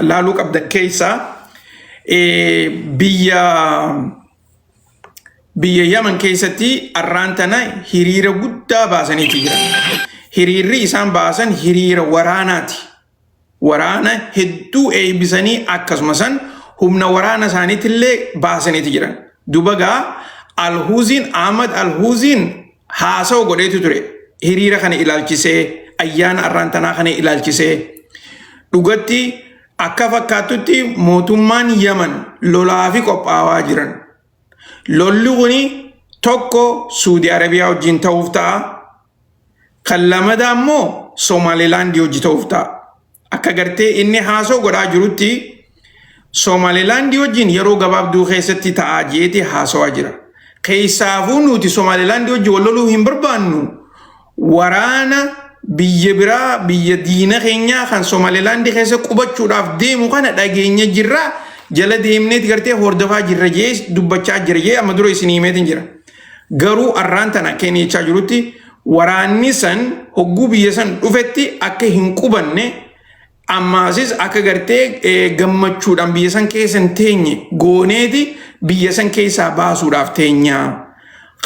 Laaluu qabdan keessaa biyya biyya Yaman keessatti arraan tana hiriira guddaa baasaniiti jiran. Hiriirri isaan baasan hiriira waraanaati. Waraana hedduu eeybisanii akkasuma san humna waraana isaaniitillee baasaniiti jiran. Duba gaa Alhuuziin Ahmad Alhuuziin haasawa godheetu ture. Hiriira kana ilaalchisee ayyaana arraan tanaa kana ilaalchisee dhugatti akka fakkaattutti mootummaan Yaman lolaafi qophaawaa jiran. Lolli kuni tokko Suudi Arabiyaa wajjin ta'uuf ta'a. Kan lamadaa immoo Somaalilaandii hojii ta'uuf ta'a. Akka gartee inni haasoo godhaa jirutti Somaalilaandii wajjin yeroo gabaabduu keessatti ta'aa jeeti haasawaa jira. Keessaafuu nuti Somaalilaandii wajjin wal loluu hin barbaannu. Waraana biyya biraa biyya diina keenyaa kan Somaalilaandii keessa qubachuudhaaf deemu kana dhageenya jirra. Jala deemneeti gartee hordofaa jirra jee dubbachaa jira jee amma dura isinii himeetiin jira. Garuu arraan tana akka inni jechaa jirutti waraanni san hogguu biyya san dhufetti akka hin qubanne ammaasis akka gartee gammachuudhaan biyya san keessa hin teenye gooneeti biyya san keessaa baasuudhaaf teenya.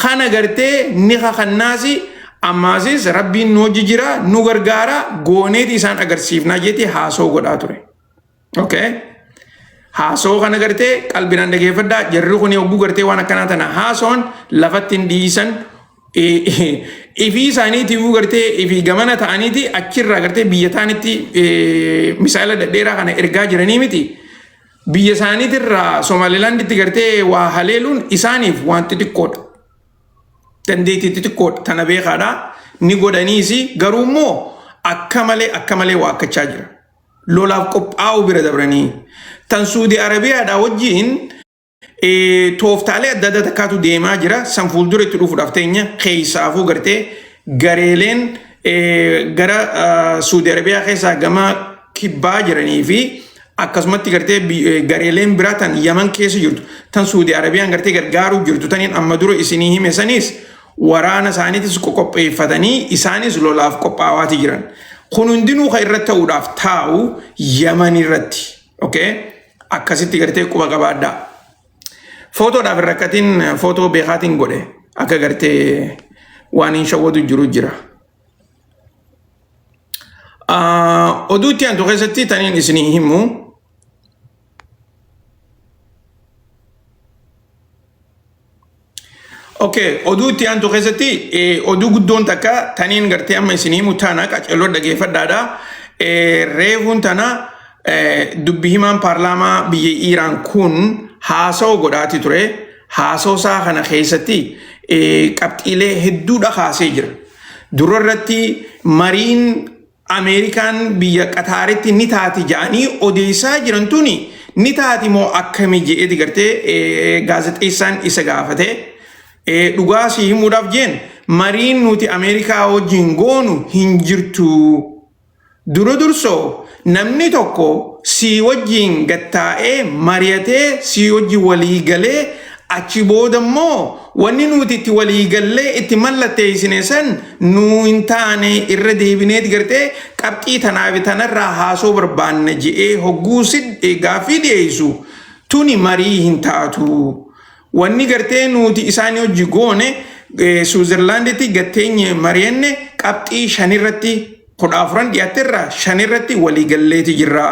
Kana gartee ni kakannaasi ammaasis rabbiin nu hojii jira nu gargaara gooneeti isaan agarsiifnaa jeeti haasoo godhaa ture. Okay. Haasoo kana gartee qalbiidhaan dhageeffadhaa. Jarri kun hogguu gartee waan akkanaa tana haasoon lafatti hin dhiisan. Ifii isaaniitiifuu gartee ifii gamana ta'aniiti achirraa gartee biyya taanitti misaayila dhedheeraa kana ergaa jiranii miti. Biyya isaaniitirraa Somaalilaanditti gartee waa haleeluun isaaniif waan xixiqqoodha. Dandeettii xixiqqoodha tana beekaadha. Ni godhaniisi garuu immoo akka malee akka malee waa akkachaa jira. Lolaaf qophaa'uu bira dabranii tan Suudi Arabiyaadhaa wajjiin tooftaalee adda addaa takkaatu deemaa jira. San fuuldura itti dhufuudhaaf teenya keessaafuu gartee gareeleen gara Suudi Arabiyaa keessaa gama kibbaa jiranii fi akkasumatti gartee gareeleen biraa tan Yaman keessa jirtu tan Suudi Arabiyaan gartee gargaaruu jirtu taniin amma dura isinii hime saniis waraana isaaniitis qoqopheeffatanii isaanis lolaaf qophaawaati jiran. Kun hundinuu kan irratti ta'uudhaaf taa'u Yaman irratti. Okay? Akkasitti gartee quba qabaadhaa. Footoodhaaf hin rakkatin footoo beekaatiin godhe akka gartee waan hin shawwatu jiru jira. Oduu itti aantu keessatti taniin isinii himu Okay, oduu itti aantu keessatti oduu guddoon takka taniin gartee amma isin himu tana qaceelloo dhageeffadhaadha. Reefuun tana dubbi himaan paarlaamaa biyya Iiraan kun haasawa godhaati ture. Haasawa isaa kana keessatti qabxiilee hedduudha kaasee jira. Dura irratti mariin Ameerikaan biyya Qataaritti ni taati ja'anii odeessaa jiran tuni ni taati moo akkami je'eeti gartee gaazexeessaan isa gaafate. Dhugaa sii himuudhaaf jeen mariin nuti Ameerikaa wajjin goonu hin jirtu. Dura dursoo namni tokko sii wajjin gattaa'ee mari'atee sii wajjin walii galee achi booda immoo wanni nuti itti walii gallee itti mallatteessine san nuu hin taane irra deebineeti gartee qabxii tanaa fi tanarraa haasoo barbaanna je'ee hogguu si gaaffii dhiyeessu tuni marii hin taatu. Wanni gartee nuti isaanii hojii goone Suwizerlaanditti gatteenye mari'anne qabxii shanirratti 14 dhiyaatterraa shanirratti walii galleeti jirra.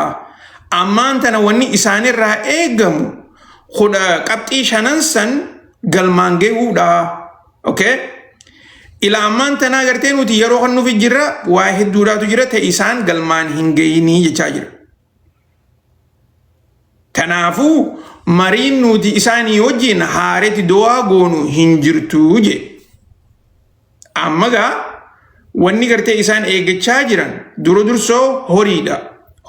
Ammaan tana wanni isaanirraa eegamu kudha qabxii shanan san galmaan gahuudha. Okay? Ila ammaan tanaa gartee nuti yeroo kan nufi jirra waa hedduudhaatu jira ta'e isaan galmaan hin gayinii jechaa jira. Kanaafuu mariin nuti isaanii wajjin haaretti du'aa goonu hin jirtu je. Amma gaa wanni gartee isaan eeggachaa jiran dura dursoo horiidha.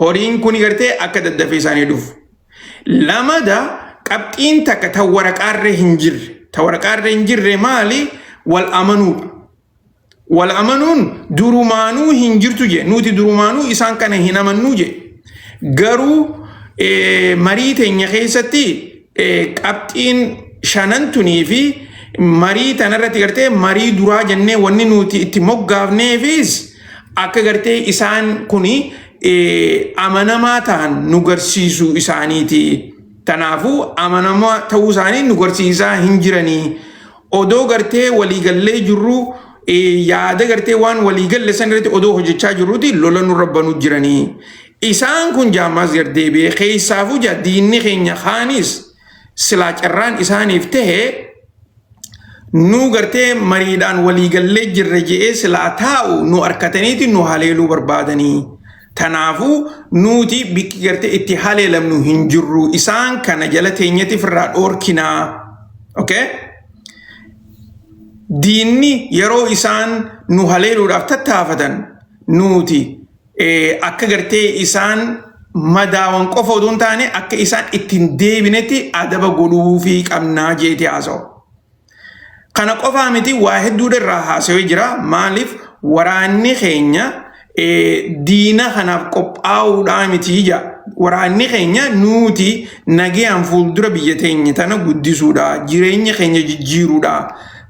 Horiin kuni gartee akka daddafee isaanii dhufu. Lamada qabxiin takka ta waraqaarra hin jirre. Ta waraqaarra hin jirre maali? Wal amanuudha. Wal amanuun durumaanuu hin jirtu je. Nuti durumaanuu isaan kana hin amannuu je. Garuu marii teenya keessatti qabxiin shanan tunii fi marii tanarratti gartee marii duraa jennee wanni nuti itti moggaafneefis akka gartee isaan kuni amanamaa ta'an nu garsiisuu isaaniiti. Tanaafuu amanamaa ta'uu isaanii nu garsiisaa hin jiranii. Odoo gartee waliigallee jirru, yaada gartee waan waliigalle san irratti odoo hojjechaa jirruuti lola nurra banuu jiranii. Isaan kun jaammaas gad deebi'ee keessaafuu jaa diinni keenya kaanis silaa carraan isaaniif ta'e nu gartee mariidhaan waliigallee jirra je'ee silaa taa'u nu harkataniiti nu haleeluu barbaadanii. Tanaafuu nuti bikki gartee itti haleelamnu hin jirru, isaan kana jala teenyatti irraa dhoorkinaa. Okay? Diinni yeroo isaan nu haleeluudhaaf tattaafatan nuti akka gartee isaan madaawan qofa odoo hin taane akka isaan ittiin deebinetti adaba godhuufii qabnaa jeeti haasa'u. Kana qofaa miti, waa hedduudha irraa haasawee jira. Maaliif waraanni keenya diina kanaaf qophaa'uudhaa miti ija. Waraanni keenya nuti nagayaan fuuldura biyya teenya tana guddisuudha. Jireenya keenya jijjiiruudha.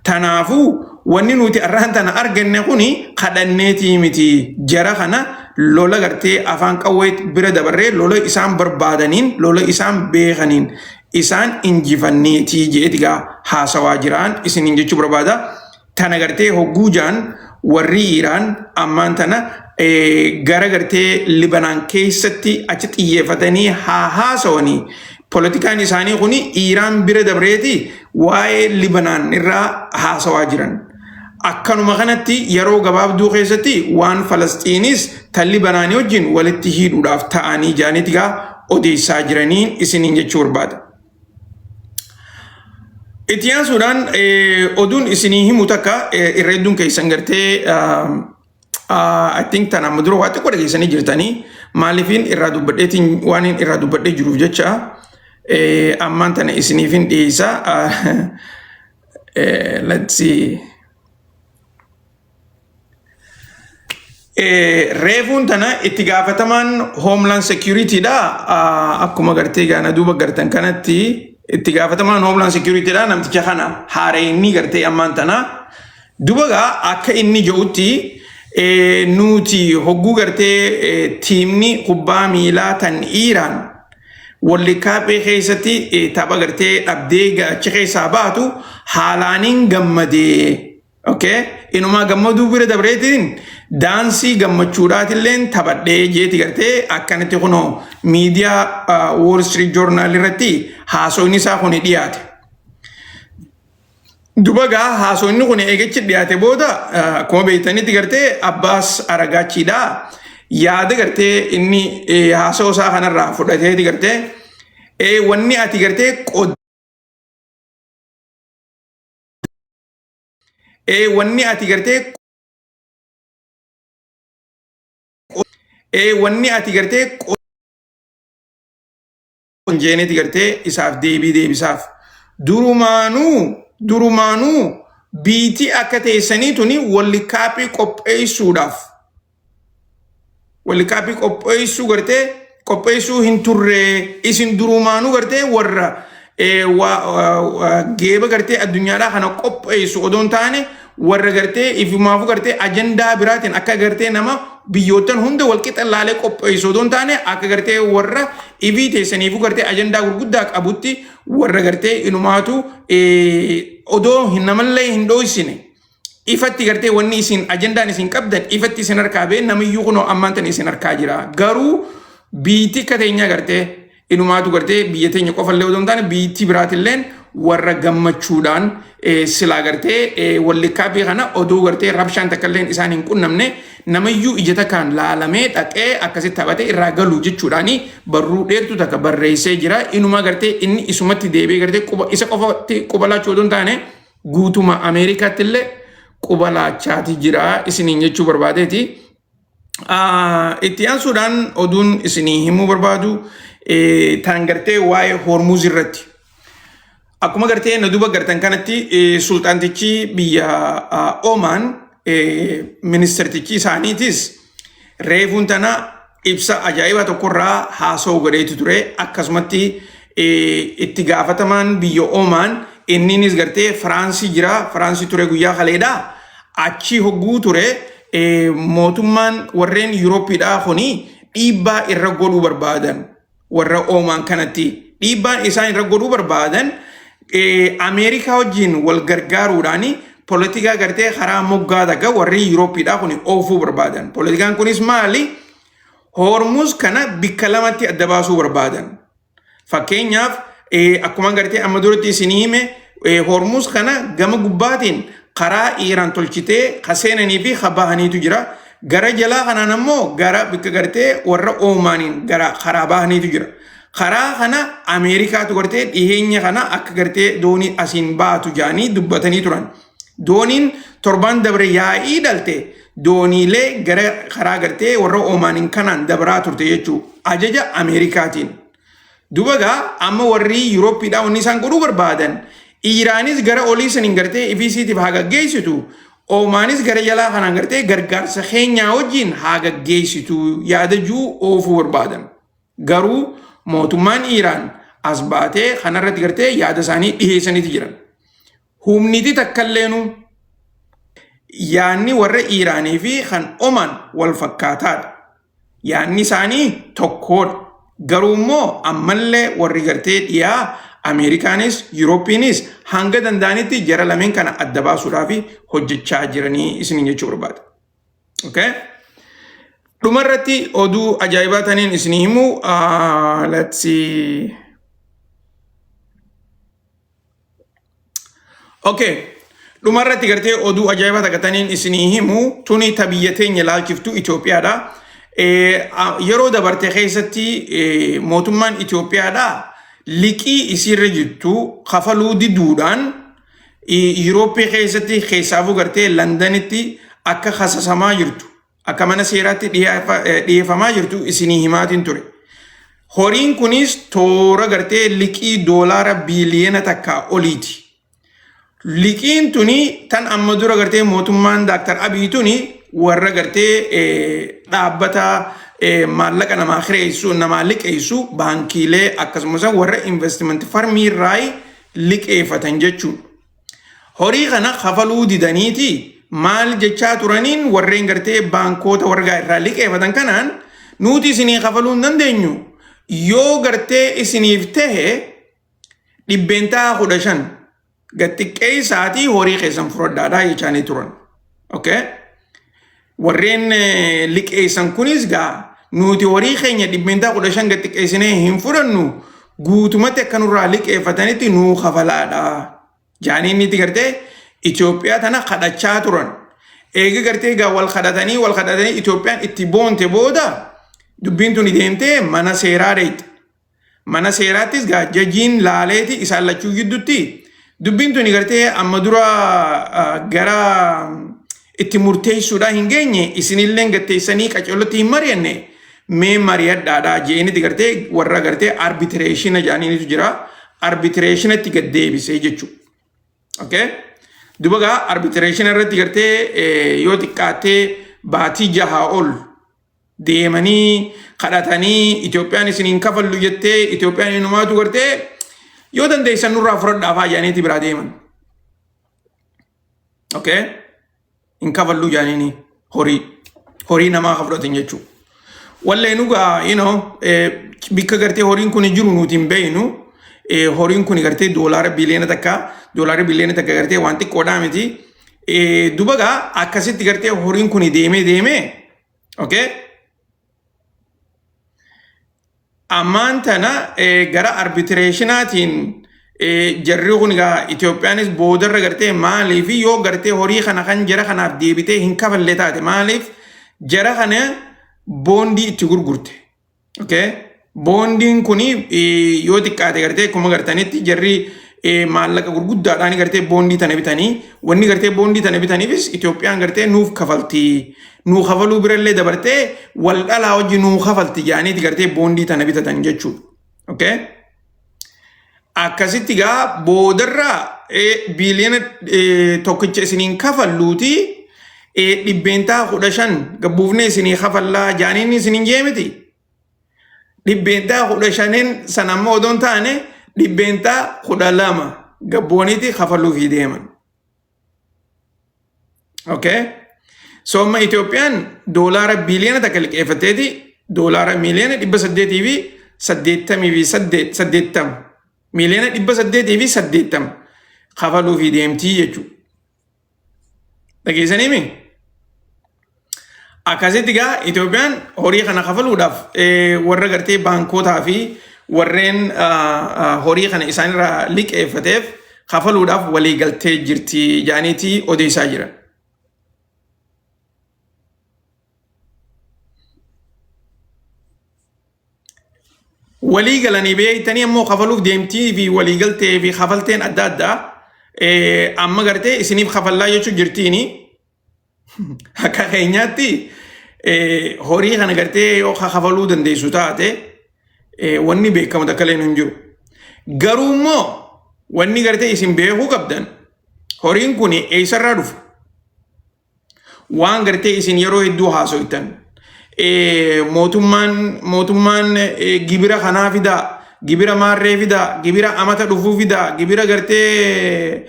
Tanaafuu wanni nuti arraan tana arganne kuni kadhanneetii miti. Jara kana lola gartee afaan qawwee bira dabarree lola isaan barbaadaniin, lola isaan beekaniin isaan injifanneetii jeeti gaa haasawaa jiraan isiniin jechuu barbaada. Tana gartee hogguu jaan warri Iiraan ammaan tana gara gartee Libanaan keessatti achi xiyyeeffatanii haa haasawanii. Politikaan isaanii kuni Iiraan bira dabreeti waa'ee Libanaan irraa haasawaa jiran. Akkanuma kanatti yeroo gabaabduu keessatti waan Falasxiinis tan Libanaanii wajjin walitti hidhuudhaaf ta'anii jaaniiti gaa odeessaa jiraniin isiniin jechuu barbaada. Itti aansuudhaan oduun isinii himu takka irra hedduun keessan gartee I think tan amma dura waa xiqqoo dhageessanii jirtanii, maaliifin irraa dubbadheetiin waan irraa dubbadhee jiruuf jecha ammaan tana isiniifin dhiyeessa. Let's see. Reefuun tana itti gaafatamaan Homeland Security dha. Akkuma gartee gaana duuba gartan kanatti itti gaafatamaan Homeland Security dha. Namticha kana haareenni gartee ammaan tana. Duba gaa akka inni jedhutti nuti hogguu gartee tiimni kubbaa miilaa tan Iiraan World Cup keessatti tapha gartee dhabdee achi keessaa baatu haalaaniin gammadee. Okay? Inumaa gammaduu bira dabreetiin daansii gammachuudhaatilleen taphadhee jeeti gartee akkanatti kunoo miidiyaa Wall Street Journal irratti haasofni isaa kun dhiyaate. Duba gaa haasofni kun eegachi dhiyaate booda akkuma beektanitti gartee Abbaas Aragaachiidha. Yaada gartee inni haasoo isaa kanarraa fudhateeti gartee wanni ati gartee wanni ati gartee wanni ati gartee jeeneeti gartee isaaf deebii deebisaaf. Durumaanuu biitii akka teessanii tuni World Cup qopheessuudhaaf World Cup qopheessuu gartee qopheessuu hin turre. Isin durumaanuu gartee warra geeba gartee addunyaadhaa kana qopheessu odoo hin taane warra gartee ifumaafuu gartee ajandaa biraatiin akka gartee nama biyyoottan hunda walqixa laalee qopheessu odoo hin taane akka gartee warra ifii teessaniifuu gartee ajandaa gurguddaa qabutti warra gartee inumaatu odoo hin namallee hin dhooysine ifatti gartee wanni isin ajandaan isin qabdan ifatti isin harkaa ba'e, namiyyuu kunoo ammaan tan isin harkaa jira. Garuu biitti akka teenyaa gartee inumaatu gartee biyya teenya qofallee odoo hin taane biitti biraatilleen warra gammachuudhaan silaa gartee World Cup kana oduu gartee rabshaan takkalleen isaan hin qunnamne namayyuu ija takkaan laalamee dhaqee akkasitti taphatee irraa galu jechuudhaani barruu dheertuu takka barreessee jira. Inumaa gartee inni isumatti deebi'ee gartee quba isa qofatti quba laachuu odoo hin taane guutuma Ameerikaatti illee quba laachaati jira isiniin jechuu barbaadeeti. Itti aansuudhaan oduun isinii himuu barbaadu tan gartee waa'ee Hormuz irratti. Akkuma gartee na duuba gartan kanatti sulxaantichi biyya Omaan ministeertichi isaaniitis reefuun tana ibsa ajaa'ibaa tokkorraa haasa'u godheetu ture. Akkasumatti itti gaafatamaan biyya Omaan inninis gartee Firaansii jira. Firaansii ture guyyaa kaleedha. Achi hogguu ture mootummaan warreen Yuurooppiidhaa kuni dhiibbaa irra godhuu barbaadan warra Oomaan kanatti. Dhiibbaan isaan irra godhuu barbaadan Ameerikaa wajjin wal gargaaruudhaan poolitikaa gartee karaa moggaa takka warri Yuurooppiidhaa kun oofuu barbaadan. Poolitikaan kunis maali? Hormuz kana bikka lamatti adda baasuu barbaadan. Fakkeenyaaf akkuma gartee amma duratti isinii hime, Hormuz kana gama gubbaatiin karaa Iiraan tolchitee ka seenanii fi ka bahaniitu jira. Gara jalaa kanaan ammoo gara bikka gartee warra Oomaaniin gara karaa bahaniitu jira. Karaa kana Ameerikaatu gartee dhiheenya kana akka gartee doonii asiin baatu jedhanii dubbatanii turan. Dooniin torban dabre yaa'ii dhalte dooniilee gara karaa gartee warra Oomaaniin kanaan dabraa turte jechuudha. Ajaja Ameerikaatiin. Duba gaa amma warri Yuurooppiidhaa wanni isaan godhuu barbaadan, Iiraanis gara olii saniin gartee ifisiitiif haa gaggeessitu, Oomaanis gara jalaa kanaan gartee gargaarsa keenyaa wajjin haa gaggeessitu yaada jiru oofuu barbaadan. Garuu mootummaan Iiraan as baatee kanarratti gartee yaada isaanii dhiheessaniiti jiran. Humniti takkalleenu yaanni warra Iiraanii fi kan Omaan wal fakkaataadha. Yaanni isaanii tokkodha. Garuu immoo ammallee warri gartee dhiyaa Ameerikaanis Yuurooppiinis hanga danda'anitti jara lameen kana adda baasuudhaaf hojjechaa jiranii isiniin jechuu barbaada. Okay? Dhumarratti oduu ajaa'ibaa taniin isinii himu, let's see. Okay. Dhumarratti gartee oduu ajaa'ibaa takka taniin isinii himu tuni ta biyya teenya ilaalchiftu Itoophiyaadha. Yeroo dabarte keessatti mootummaan Itoophiyaadha liqii isiirra jirtu kafaluu diduudhaan Yurooppii keessatti, keessaafuu gartee Londanitti akka kasasamaa jirtu, akka mana seeraatti dhiyeeffamaa jirtu isinii himaatiin ture. Horiin kunis toora gartee liqii doolaara biiliyoona 1 oliiti. Liqiin tuni tan amma dura gartee mootummaan Daaktar Abiy tuni warra gartee dhaabbata maallaqa namaa kireessu, namaa liqeessu, baankiilee akkasumas warra investment firmii irraa liqeeffatan jechuudha. Horii kana kafaluu didaniiti maal jechaa turaniin, warreen gartee baankoota warra irraa liqeeffatan kanaan, nuti isinii kafaluu hin dandeenyu, yoo gartee isiniif tahe 15% gad xiqqeessaatii horii keessan fudhadhaadhaa jechaanii turan. Okay? Warreen liqeessan kunis gaa nuti horii keenya 15% gad xiqqeessinee hin fudhannu, guutumatti akka nurraa liqeeffatanitti nuu kafalaadha. Jaanii inni itti gartee Itoophiyaa tana kadhachaa turan. Eega gartee gaa wal kadhatanii wal kadhatanii Itoophiyaan itti boonte booda dubbiin tuni deemtee mana seeraa dheeyte. Mana seeraattis gaa jajiin laaleeti isaan lachuu gidduutti dubbiin tuni gartee amma dura gara itti murteessuudhaan hin geenye, isinillee gatteessanii qaceellotti hin mari'anne, mee mari'adhaadhaa jeenitti gartee warra gartee arbitration jedhaniitu jira. Arbitrationatti gad deebisee jechuudha. Okay? Duba gaa arbitration irratti gartee yoo xiqqaattee baatii 6 ol deemanii kadhatanii, Itoophiyaan isiniin kafallu jettee, Itoophiyaan inumaatu gartee yoo dandeessan nurraa fudhadhaa fa'aa jedhaniiti biraa deeman. Okay? Hin kafallu jedhaniini horii namaa ka fudhatan jechuudha. Wallee nugaa bikka gartee horiin kun jiru nuti hin beeynu. Horiin kun gartee doolaara biliyoona 1, doolaara biliyoona 1 gartee waan xiqqoodhaa miti. Duba gaa akkasitti gartee horiin kun deemee deemee, okay? Ammaan tana gara arbitrationaatiin jarri kun egaa Itoophiyaanis boodarra gartee maaliif yoo gartee horii kana kan jara kanaaf deebitee hin kafalle taate, maaliif jara kana boondii itti gurgurte. Okay? Boondiin kuni yoo xiqqaate gartee akkuma gartanitti jarri maallaqa gurguddaadhaan gartee boondii tana bitanii, wanni gartee boondii tana bitaniifis Itoophiyaan gartee nuuf kafalti. Nuu kafaluu birallee dabartee wal dhalaa hojii nuu kafalti jedhaniiti gartee boondii tana bitatan jechuudha. Okay? Akkasitti gaa boodarraa biliyoona 1 isiniin kafalluuti 15% gabbuufnee isinii kafallaa jaaniin isiniin jee miti. 15n sana ammoo odoo hin taane 12% gabbooniiti kafaluufii deeman. Okay? So amma Itoophiyaan doolaara biliyoona 1 liqeeffatteeti Doolaara miiliyoona 888, 80, miiliyoona 880 kafaluufii deemtii jechuudha. Dhageessaniimi? Akkasitti gaa Itoophiyaan horii kana kafaluudhaaf warra gartee baankotaa fi warreen horii kana isaanirraa liqeeffateef kafaluudhaaf walii galtee jirti jedhaniitii odeessaa jiran. Walii galanii beektanii ammoo kafaluuf deemtii fi walii galtee fi kafalteen adda addaa amma gartee isiniif kafallaa jechuu jirtiini. Akka keenyaatti horii kana gartee yoo kafaluu dandeessu taate wanni beekamu takka illee hin jiru. Garuu immoo wanni gartee isin beekuu qabdan horiin kun eessarraa dhufa? Waan gartee isin yeroo hedduu haasoytan mootummaan gibira kanaa fidaa, gibira maarree fidaa, gibira amata dhufuu fidaa, gibira gartee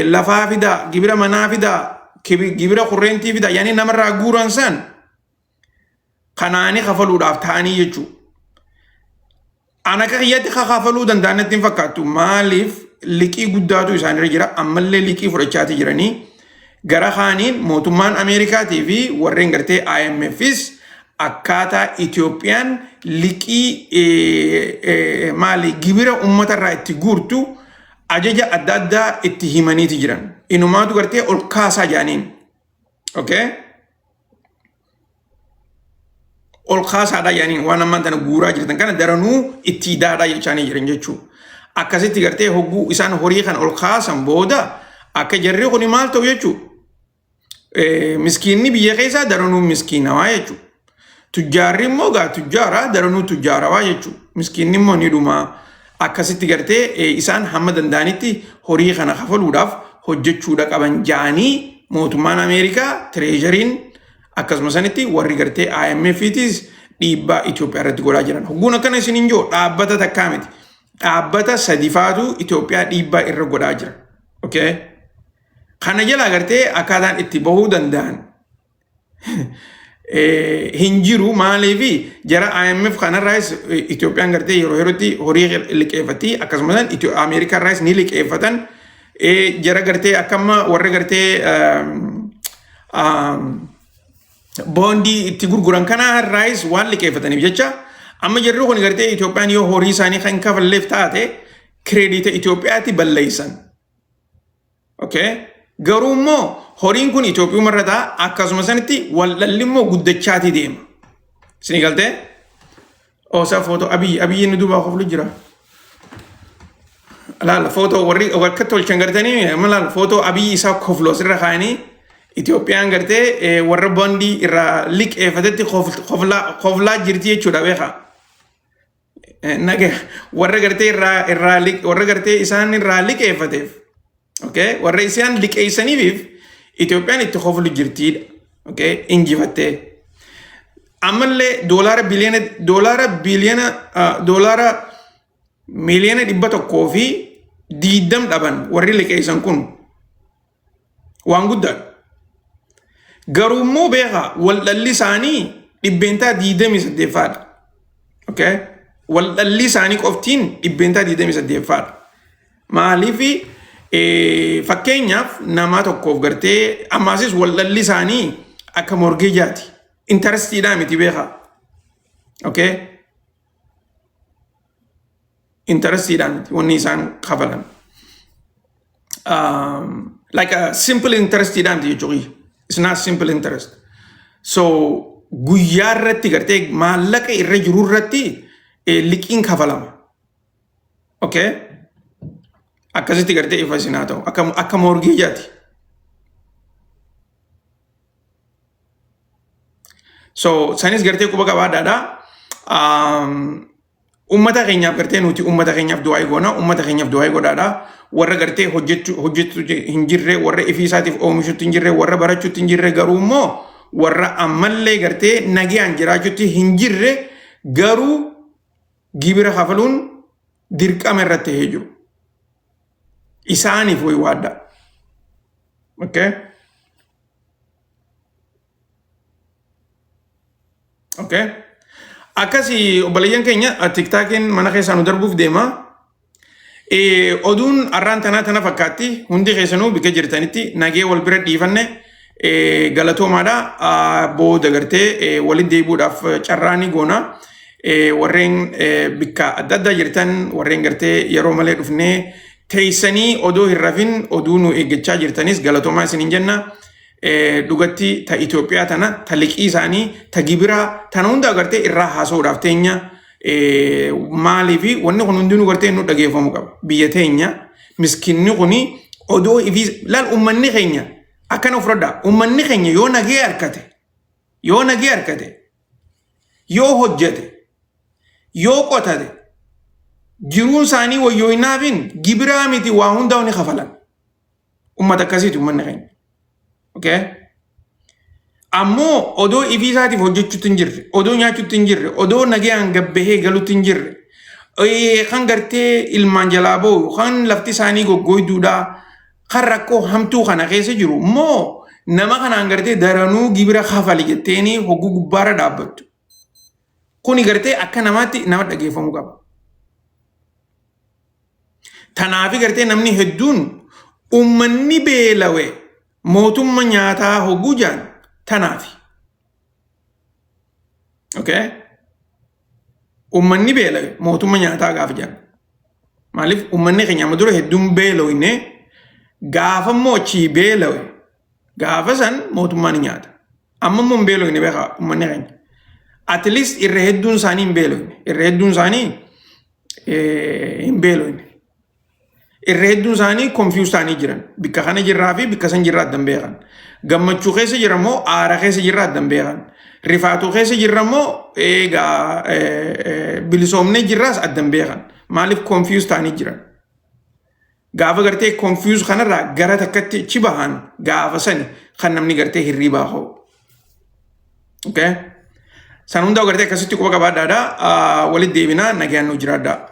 lafaa fidaa, gibira manaa fidaa, gibira kurreentii fidaa, yaani namarraa guuran san kanaanii kafaluudhaaf ta'anii jechuudha. Ana akka kiyyatti kafaluu danda'an natti hin fakkaattu. Maaliif liqii guddaatu isaanirra jira. Ammallee liqii fudhachaati jiranii. Gara kaaniin mootummaan Ameerikaatii fi warreen gartee IMFs akkaataa Itoophiyaan liqii maali gibira uummatarraa itti guurtu ajaja adda addaa itti himaniiti jiran. Inumaatu gartee ol kaasaa jedhaniin. Okay? Ol kaasaadha jedhaniin, waan ammaan tana guuraa jirtan kana daranuu itti idaadha jechaanii jiran jechuudha. Akkasitti gartee hogguu isaan horii kana ol kaasan booda akka jarri kuni maal ta'u jechuudha. Miskiinni biyya keessaa daranuu miskiinawaa jechuudha. Tujjaarri immoo gaa tujjaaraa daranuu tujjaarawaa jechuudha. Miskiinni immoo ni dhumaa. Akkasitti gartee isaan hamma danda'anitti horii kana kafaluudhaaf hojjechuudha qaban ja'anii mootummaan Ameerikaa treasuryn akkasuma sanitti warri gartee IMF'tis dhiibbaa Itoophiyaa irratti godhaa jiran. Hogguun akkana isin hin jiru dhaabbata takkaa miti. Dhaabbata sadifaatu Itoophiyaa dhiibbaa irra godhaa jira. Okay? Kana jala gartee akkaataan itti bahuu danda'an hin jiru. Maaliif jara IMF kanarraas Itoophiyaan gartee yeroo yerootti horii liqeeffatti, akkasumas Ameerikaarraas ni liqeeffatan. Jara gartee akkamma warra gartee boondii itti gurguran kanarraas waan liqeeffataniif jecha amma jarri kun gartee Itoophiyaan yoo horii isaanii kan kafalleef taate credit Itoophiyaatti balleessan. Okay? Garuu immoo horiin kun Itoophiyuma irra ta'a, akkasuma sanitti waldhalli immoo guddachaatii deema. Isinii galtee? Oosaa footoo Abiyyi Abiyyi inni duubaa koflu jira. Laala footoo warri akka tolchan gartanii amma laala footoo Abiyyi isaa koflu asirra kaa'anii Itoophiyaan gartee warra boondii irraa liqeeffatetti koflaa jirti jechuudha beekaa. Naga warra gartee irraa warra gartee isaan irraa liqeeffateef, okay, warra isaan liqeessaniif Itoophiyaan itti koflu jirtiidha. Okay, injifattee. Ammallee doolaara biliyoona doolaara biliyoona doolaara 120 miliyoona dhaban warri liqeessan kun waan guddaadha. Garuu immoo beekaa waldhalli isaanii 28%ffaadha. Okay? Waldhalli isaanii qoftiin 28%ffaadha. Maaliif fakkeenyaaf nama tokkoof gartee ammaasis waldhalli isaanii akka mortgageaati. Interestiidhaa miti beekaa. Okay? Interestiidhaan miti wanni isaan kafalan. Like a simple interestiidhaan miti jechuudha. It's not simple interest. So guyyaa irratti gartee maallaqa irra jiru irratti liqiin kafalama. Okay? Akkasitti gartee ifa isin haa ta'u. Akka mortgageaati. So sanis gartee quba qabaadhaadha. Ummata keenyaaf gartee nuti ummata keenyaaf du'aa goona, ummata keenyaaf du'aa godhaadha. Warra gartee hojjechuu hin jirre, warra ifii isaatiif oomishutti hin jirre, warra barachuutti hin jirre, garuu immoo warra ammallee gartee nagayaan jiraachuutti hin jirre, garuu gibira kafaluun dirqama irratti ta'ee jiru. Isaaniif waywaadha. Okay? Okay? Akkasii obboleeyyan keenya, TikTokiin mana keessaa nu darbuuf deema. Oduun arraan tanaa tana fakkaatti. Hundi keessanuu bikka jirtanitti nagee wal bira dhiifanne, galatoomaadha. Booda gartee walitti deebi'uudhaaf carraa ni goona. Warreen bikka adda addaa jirtan, warreen gartee yeroo malee dhufnee teessanii odoo hin rafin oduu nu eeggachaa jirtanis, galatoomaa isiniin jenna. Dhugatti ta Itoophiyaa tana, ta liqii isaanii, ta gibiraa tana hunda gartee irraa haasa'uudhaaf teenya. Maaliifi wanni kun hundinuu gartee nu dhageeffamu qaba. Biyya teenya miskinni kuni odoo ifii laal, ummanni keenya akkana fudhadhaa, ummanni keenya yoo nagee harkate, yoo nagee harkate, yoo hojjete, yoo qotate, jiruun isaanii wayyooyinaafin gibiraa miti, waa hundaa ni kafalan. Ummata akkasiiti ummanni keenya. Okay? Ammoo odoo ifii isaatiif hojjechuutti hin jirre, odoo nyaachuutti hin jirre, odoo nagayaan gabbahee galuutti hin jirre, kan gartee ilmaan jalaa boo'u, kan lafti isaanii goggoyduudha, kan rakkoo hamtuu kana keessa jiru immoo nama kanaan gartee daranuu gibira kafali jetteeni hogguu gubbaarra dhaabbattu. Kuni gartee akka namaatti nama dhageeffamuu qaba. Tanaafi gartee namni hedduun uummanni beelawe mootumma nyaataa hogguu jaan tanaafi. Okay? Uummanni beelawe mootumma nyaataa gaafa jaan. Maaliif uummanni keenya amma dura hedduun beelawine, gaafa immoo achii beelawe gaafa san mootummaan ni nyaata. Amma immoo hin beelawine, beekaa, uummanni keenya. At least irra hedduun isaanii hin beelawine. Irra hedduun isaanii hin beelawine. Irra hedduun isaanii confuse ta'anii jiran. Bikka kana jirraa fi bikka san jirraa addan beekan. Gammachuu keessa jira moo aara keessa jirraa addan beekan. Rifaatuu keessa jirra moo eegaa bilisoomnee jirraas addan beekan. Maaliif confuse ta'anii jiran. Gaafa gartee confuse kanarraa gara takkatti achi bahan, gaafa sani kan namni gartee hirriibaa ka'u. Okay? San hundaa gartee akkasitti quba qabaadhaadha. Walitti deebinaa, nagaan nu jiraadhaa.